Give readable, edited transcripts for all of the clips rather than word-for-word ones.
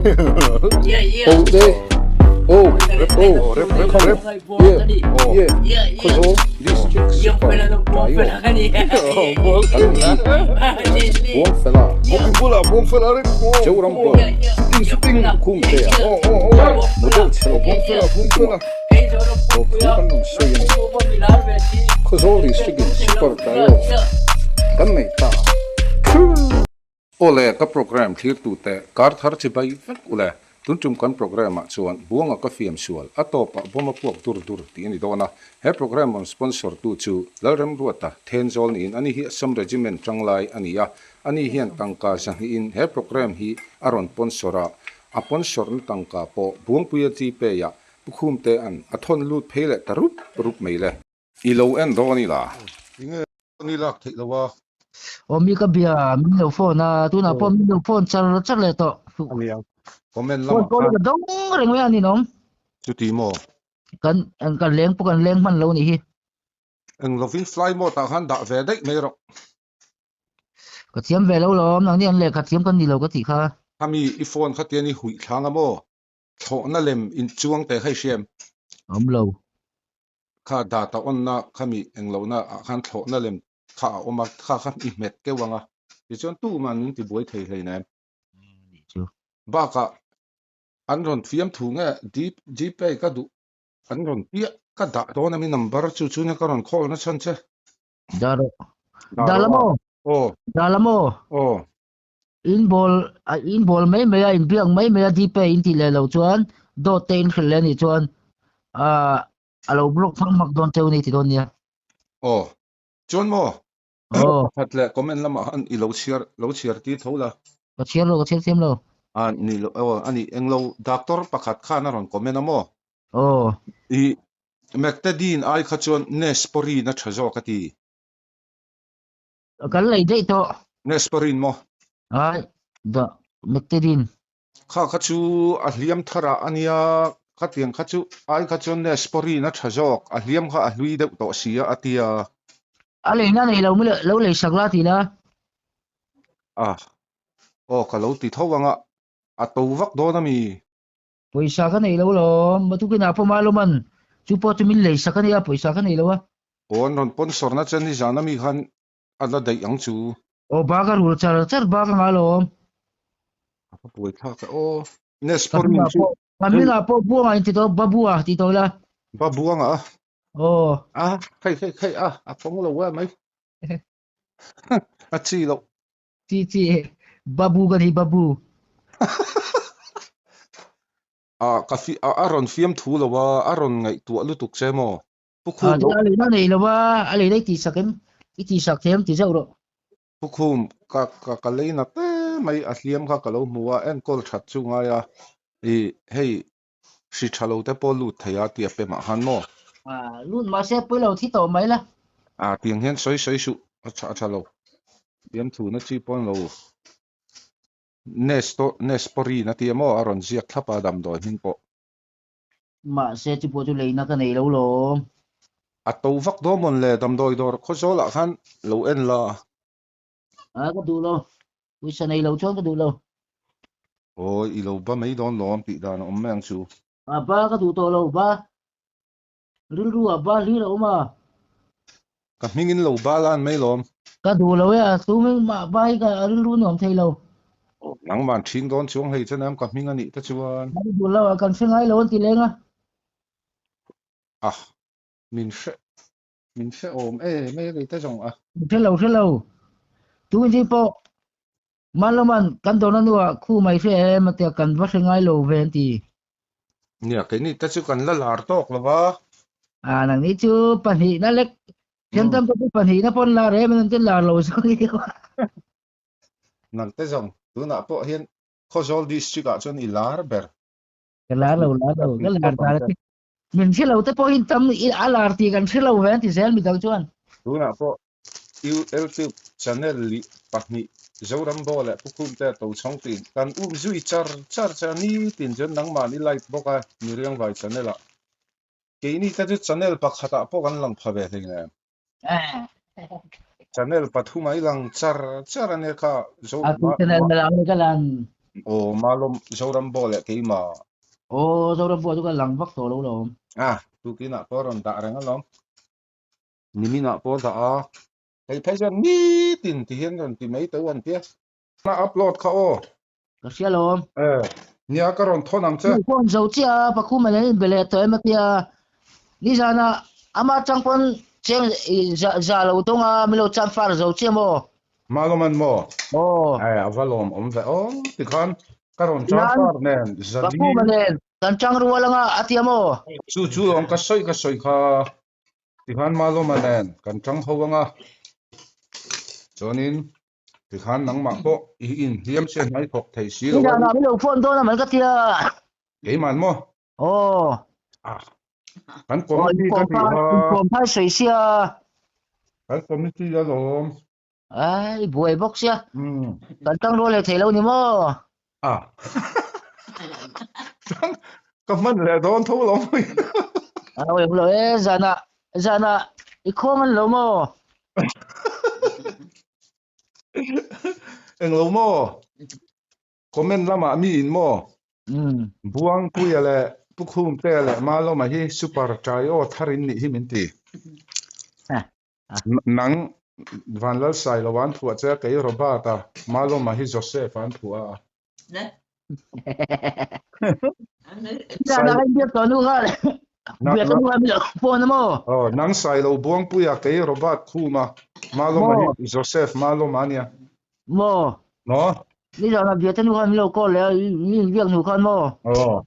Oh te oh oh come on yeah yeah Khawzawl district super taio kan nih hi Buangfela Zoram ball Khum te ah model chhelo chungah aw thu kan rawn sawi a ni. Khawzawl district in super taio kan nei ta. Aw le, ka programme thlirtute kar thar chi bai vek u le. Tun tum kan programme ah chuan Buanga ka fiam sual, a tawpah bawm a puak dur dur tih a ni dawn a. He programme rawn sponsor tu chu Lalremruata Thenzawl niin ani hi Assam Regiment tanglai a ni a. Ani hian tangka zahnihin he programme hi a rawn ponsor a, a ponsor na tangka pawh Buangpuia Gpay ah Pu Khumtea'n a thawn lut phei leh ta rup rup mai le. I lo en dawn ila. Tinge ni lak theih lo a. Aw mi ka bia min lo phone a tunah pawh min lo phone char char leh tawh. Aniang comment Phone lamah pawh khan. ka dawng reng mai a ninawm. Chuti maw? Kan kan leng pawh kan leng hman lo nih hi. Eng lovin fly mode ah khan dah ve daih mai rawh. Ka thiam ve lo lawm nangni an lehkha thiam kan ni lo ka tih kha. Khami i phone kha tian i huih thlang a maw? Thlawhna lem inchuang teh kha i hria em? Awm lo. Kha data on na khami englohna ah khan thlawhna lem kha a awm a, kha kha i hmet keuh ang a, tichuan tuman min ti buai thei hlei nem. Bakah an rawn fiam thu nge Gpay ka duh an rawn piah ka dah dawn a mi number chu chuan ka rawn call na chhan che. Dah rawh. Dah la maw? Aw. Dah la maw? Aw. In ball in ball mai mai a in biak mai mai a Gpay in tih leh loh chuan dawt te in hrilh leh a nih chuan a lo block hmak hmak dawn cheu ni ti dawn nia. Aw chuan maw Aw. Pakhat leh comment lamah khan i lo chhiar lo chhiar tir tho la. Ka chhiar lo ka chhiar thiam lo. A ni lo aw a ni englo doctor pakhat khan a rawn comment a maw. Aw. I Mectadine ai kha chuan Nesporin a tha zawk a ti. Kan lei daih tawh. Nesporin maw? Ai da Mectadine. Kha kha chu a hliam thar ah a nia, khatiang kha chu ai kha chuan Nesporin a tha zawk, a hliam kha a hlui deuh tawh si a a ti a. A leina nei lo lo lei sak la ti la. A, aw ka lo ti tho ang a, a to vak dawn a mi? Pawisa ka nei lo lawm, Matukinah pawh Maluman chu pawh chu min lei sak a nia, pawisa ka nei lo a. Aw an rawn sponsor na chuan nizan a mi khan A la daih ang chu. Aw ba ka rul char char ba ka ngai lawm. A va buai thlak e aw. Nesporin chu. Ka hming ah pawh Buanga in ti tawh Babua ti tawh ila. Babuanga a. Aw. A khei khei khei a a fawng lo e mai. A chi loh. Chi chi Babu ka ni Babu. A ka fi a rawn fiam thu lo a a rawn ngaihtuah lutuk che maw. Pu Khum lo. A leina nei lo va, a leina i tihsak em? I tihsak thei em ti zauh rawh. Pu Khum, ka ka ka leina te mai a hliam kha ka lo hmu a, enkawl that chu ngai a, i hei hri tha lo te pawh lut thei a tia pemah khan maw? A, lut mahse pawi lo thi tawh mai la. A, tiang hian sawi sawi suh, a tha a tha lo. Hliam thu na chi pawh lo. Nesto Nesporin a tia maw? A rawn ziak thlap a damdawi hming pawh. Mahse chu pawh chu leina ka nei lo lawm. A to vak dawn mawn le damdawi dawr khawzawl ah khan lo en la. A ka duh lo. Pawisa nei lo chuan ka duh lo. Awi i lo ba mai dawn lawm tih dan a awm mai ang chu. A ba ka duh tawh lo ba. Rilru ah ba hlir a awm a. Ka hming in lo ba lan mai lawm. Ka duh lo e a, tu hming mah ba hi ka rilru nuam thei lo. Nangman ṭhing dawn chuang hei chuan ka hming a nih te chuan. Ka duh lo a, kan hre ngai lo an ti leng a. Ah, min hre, min hre awm e mai a kei te zawng a. Min hre lo hre lo. Tu in pawh Maloman kan dawrna hnuah khu mai hre em a tia kan va hre ngai lo ve an ti. Nia, keini te chu kan la lar tawk lo va. A, nangni chu pahnihna lek, thiam tam pawh chu pahnihna pawn lar em an ti lar lo zawk hi. Nang te zawng, tunah pawh hian Khawzawl district ah chuan i lar ber. Ka lar lo, lar lo, ka lar tar a ti. Min hre lo te pawh hin tam a lar tih kan hre lo ve an ti zel midang chuan. Tunah pawh YouTube channel lih pahnih Zorambo leh Pu Khumte a to chhawng tin kan um zui char char che a nitin chuan nangmahni like bawk a Miriangvai channel ah. Keini te chu channel pakhat ah pawh kan lang pha ve hlei nem. Channel pathum ah i lang char char a nia kha A tu channel na lang ka lan. Aw Malawm Zoram Bo leh keimah. Aw Zoram Bo chu ka lang vak tawh lo lawm. A, tukinah pawh rawn dah reng alawm. Niminah pawh dah a. Hei phei chuan nitin ti hian rawn ti mai teuh an tia. Na upload kha aw. Ka hria lawm. Eh, nia ka rawn thawn ang che. Hei phone zo chiah a, Pakhum an inbe leh tawh em a tia. Nizana ama tang pawn cheng za za lo dawng a, min lo transfer zo chiah maw? Malawman maw? Aw. Eh, a va lawm awm ve aw. Tikhan ka rawn transfer nen zali. Pakhuma nen kan tang rual anga a tia maw? Chu chu lawm ka sawi ka sawi kha. Tikhan Malawma nen kan tang ho anga. Chuanin Tikhan nangmah pawh i inhliam che hnai thawk thei si lo a. Nizanah min lo phone dawn a man ka tia. Keiman maw? Aw. Ah. Kan committee ka tih kha. Inkawm phai sawi sia. Kan committee alawm. Ai buai bawk sia. Kan tang rual leh thei lo ni maw? Ah. Ka hman leh dawn tho lo mai. A awih lo e zanah zanah i khawng an lo maw? Eng lo maw? Comment lamah mi in maw? Buangpuia leh Pu Khumtea leh Malawma hi super trio thar in nih hi min ti. Nang Vanlalsai lo an phuah che a, kei Robert a, Malawma hi Joseph an phuah a. Nang Sailo Buangpuia, kei Robert Khuma, Malawma hi Joseph Malawma a nia. Maw? Maw? Nizanah biate nu khan min lo call leh a, min inbiak hnu khan maw? Aw.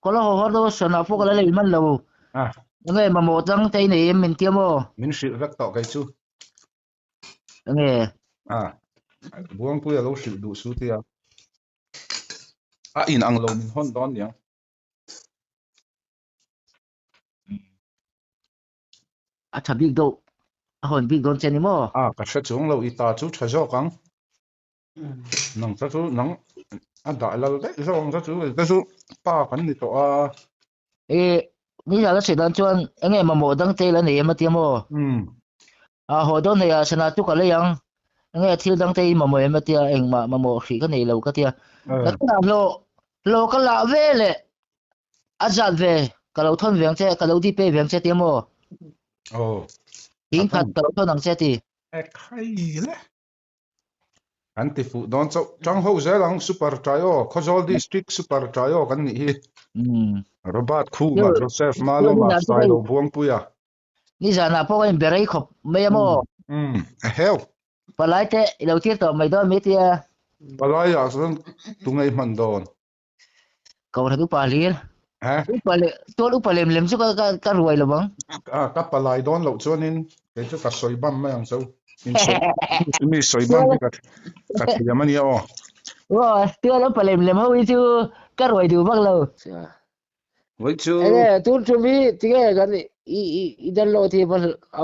Ka la haw har deuh a, sanah pawh ka la lei hman lo. Enge mamawh dang te i nei em min tia maw? Min hrilh vek tawh kei chu. Enge? A, Buangpui a lo hrilh duh su tia. A in ang lo min hawn dawn niang. A tha bik deuh, a hawn bik dawn che ni maw? A, ka hre chuang lo, i ta chu tha zawk ang. Nang te chu nang a dah lal daih zawk ang te chu te chu pa kan ni tawh a. E ni la sawi dan chuan enge mamawh dang te la nei em atia maw? A haw dawn hei a sana chu ka lei ang enge thil dang te i mamawh em atia engmah mamawh hrih ka nei lo ka tia. Nakinah hlawh hlawh ka lah ve leh a zat ve ka lo thawn ve ang che ka lo dpay ve ang che tia maw? Aw. Thing khat ka lo thawn ang che ti. E khai le. Kan ti fuh dawn chauh. Tang ho zel ang Super Trio, Khawzawl District Super Trio kan nih hi. Robert Khuma, Joseph Malawma, Sailo Buangpuia. Nizanah pawh ka inbe rei khawp mai a maw? Umm, a heu. Palai te i lo tir tawh mai dawn mi tia. Palaiah chuan tunge i hman dawn? Kohhran upa hlir. Upa leh tual upa lem lem chu ka ka ka ruai lo ang. A ka palai dawn loh chuanin kei chu ka sawi bam mai ang chu. In sawi mi sawi bam hi ka ka thiam ania aw. Aw tual upa lem lem ho hi chu ka ruai duh vak lo. Vawi chu. Enge tun tum hi tinge kan i i i download hi a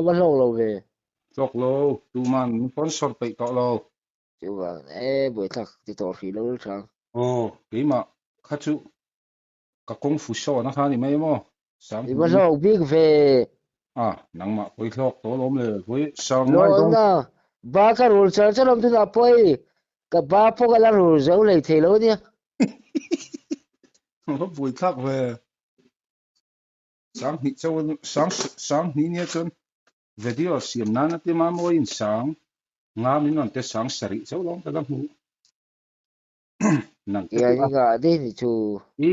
va hlawk lo ve. Hlawk lo tuman min sponsor peih tawh lo. Chuvang e buaithlak ti tawh hrih lo hrang. Aw, keimah kha chu ka kawng fu sawn a kha ni mai maw? Sang I va hlawk bik ve. A, nangmah pawi hlawk tawh alawm le, pawi sang ngai dawn. Hlawhna, ba ka rul char char awm tunah pawh hei ka ba pawh ka la rul zo lei thei lo ania. Va buaithlak ve. Sang hnih chauh sang sang hnih nia chuan video siam nana te mamawiin sang Nga min rawn te sang sarih chauh lawng ka la hmu. Nang te chu a. Nga dei ni chu. I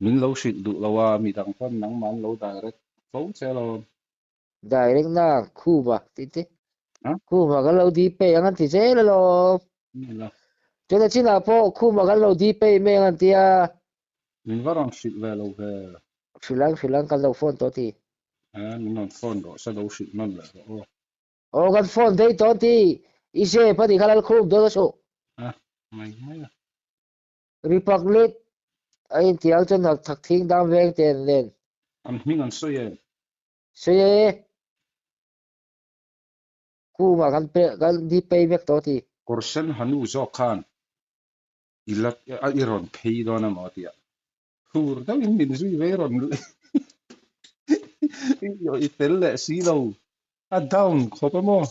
min lo hrilh duh lo a, midang pawn nangmah an lo direct fo che alawm. Direct na Khuma ti te. Khuma kan lo dpay ang an ti zel alawm. Nila. Chuan a chinah pawh Khuma kan lo dpay mai ang an tia. Min va rawn hrilh ve lo ve. Hrilh ang hrilh ang kan lo phone tawh ti. Min rawn phone rawh se lo hrilh nawn leh rawh aw. Aw kan phone daih tawh ti i zep a nih kha Lalkhum dawn a suh. A mai mai a. Republic a intiang chuan hak thak thing dang veng te an len. An hming an sawi em? Sawi e. Khumah kan pe kan di pay vek tawh ti. Kawr sen hanu zawk khan i la i rawn phei dawn emaw tia Phur deuhin min zui ve rawn i tel leh si lo a down khawp a maw?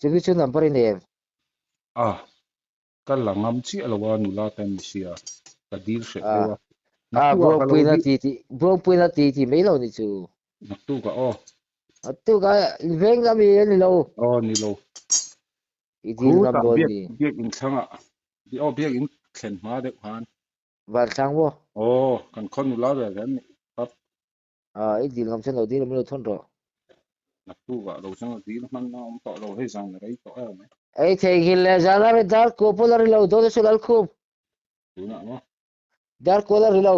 Chumi chu number i nei em? A, ka la ngam chiah lo a nula te an ni sia, ka dil hreh deuh a. A, Naktukah ka lo Buangpuina dil. ti ti, Buangpuina ti ti mai lo ni chu. Naktukah aw. Naktukah inveng ami a ni lo. Aw ni lo. I dil ngam Khutah dawn biak ni. biak inthlangah, aw biak in thlen hma deuh khan. Vantlang maw? Aw, kan khaw nula ve ve an nih kha. A, i dil ngam chuan lo dil awm lo thawn rawh. Naktukah lo chuan a dil hman a awm tawh lo, hei zan a rei tawh em. Ei theihnghilh leh zan a ri dar kuah pawn a ri lo dawn a chu Lalkhum. Tunah maw? Dar kual a ri lo.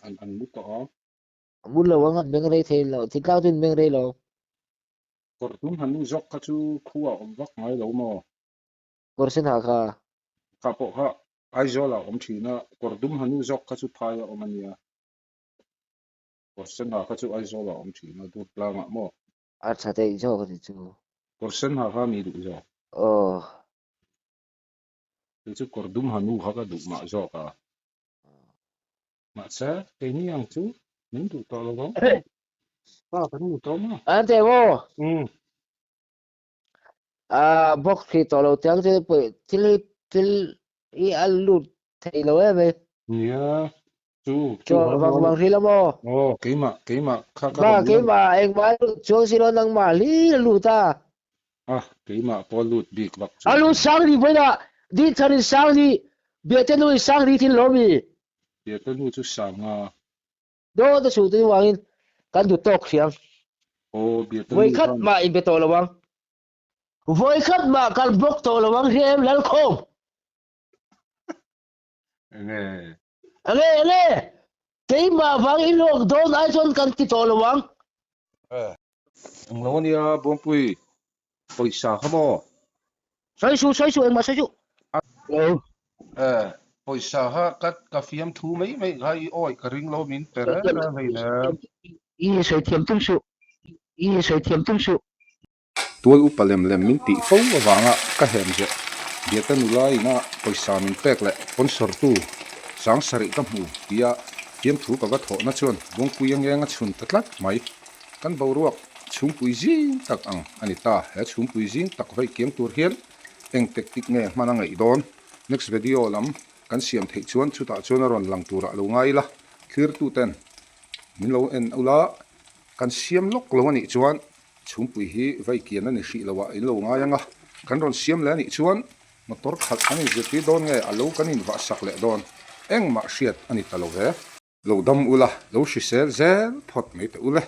An an mu tawh a. A mu lo ang, an meng rei thei lo. Thingtlang chu an meng rei lo. Kawr tum han nu zawk kha chu khua a awm vak ngai lo maw? Kawr sen ha kha. Kha pawh kha Aizawl ah a awm thin a, kawr dum han nu zawk kha chu phai a awm a nia. Kawr sen ha kha chu Aizawl ah a awm thin a, Durtlang ah maw? A tha theih zawk a ni chu. Kawr sen ha kha mi duh zawk. Aw. Kei chu kawr dum ha nu kha ka duh mah zawk a. Mahse, keini ang chu min duh tawh lo vang. Pa kan hmu tawh maw? An teh maw? Umm. Ah, box khi tawh lo tiang chu pawih thil hi thil hi a lut thei lo em mai. Nia, chu chu Chuan vang vang vang vang hril a maw? Aw, keimah keimah kha ka Ba, rawn lan. keimah engmah a lut chuang si lo nangmah hlir a lut a. A, keimah pawh a lut bik vak A chuang. lut sang ri vawiinah Dinthar in sang ri, Biate nu in sang ri thil lo mi. Biate nu chu sang a. Dawt a chhuh te vangin kan duh tawk hriam. Aw, Biate nu Vawikhat khan. mah inbe tawh lo ang. Vawikhat mah kan bawk tawh lo ang hriam Lalkhawm. Enge? Enge, enge? Keimah vang i lawk dawn ai chuan kan ti tawh lo ang. Englo ania Buangpui, pawisa kha maw? Sawi suh, sawi suh, engmah sawi suh. Hello. Eh, pawisa kha ka ka fiam thu mai mai kha i awi ka ring lo min pe reng reng hei le. I sawi thiam tum suh, i sawi thiam tum suh. Tual upa lem lem min tih fo avanga ka hem zeh Biate nula ina pawisa min pek leh sponsor tu sang sarih ka hmu tia fiamthu ka va thawhna chuan Buangpui a ngeng a chhun ta tlat mai. Kan boruak chhungpui zing tak ang a ni ta. He chhungpui zing tak vaih kiang tur hian eng tactic nge hman a ngaih dawn? Next video lam kan siam theih chuan chutah chuan a rawn lang turah lo ngai ila thlirtu ten min lo en ula kan siam lawk lo a nih chuan Chhungpui hi vai kian a ni hrih lo ah in lo ngai ang a, kan rawn siam leh a nih chuan motor khalh kan inzirtir dawn nge a lo kan invah sak leh dawn engmah hriat a ni ta lo ve. Lo dam ula, lo hrisel zel phawt mai teh ule.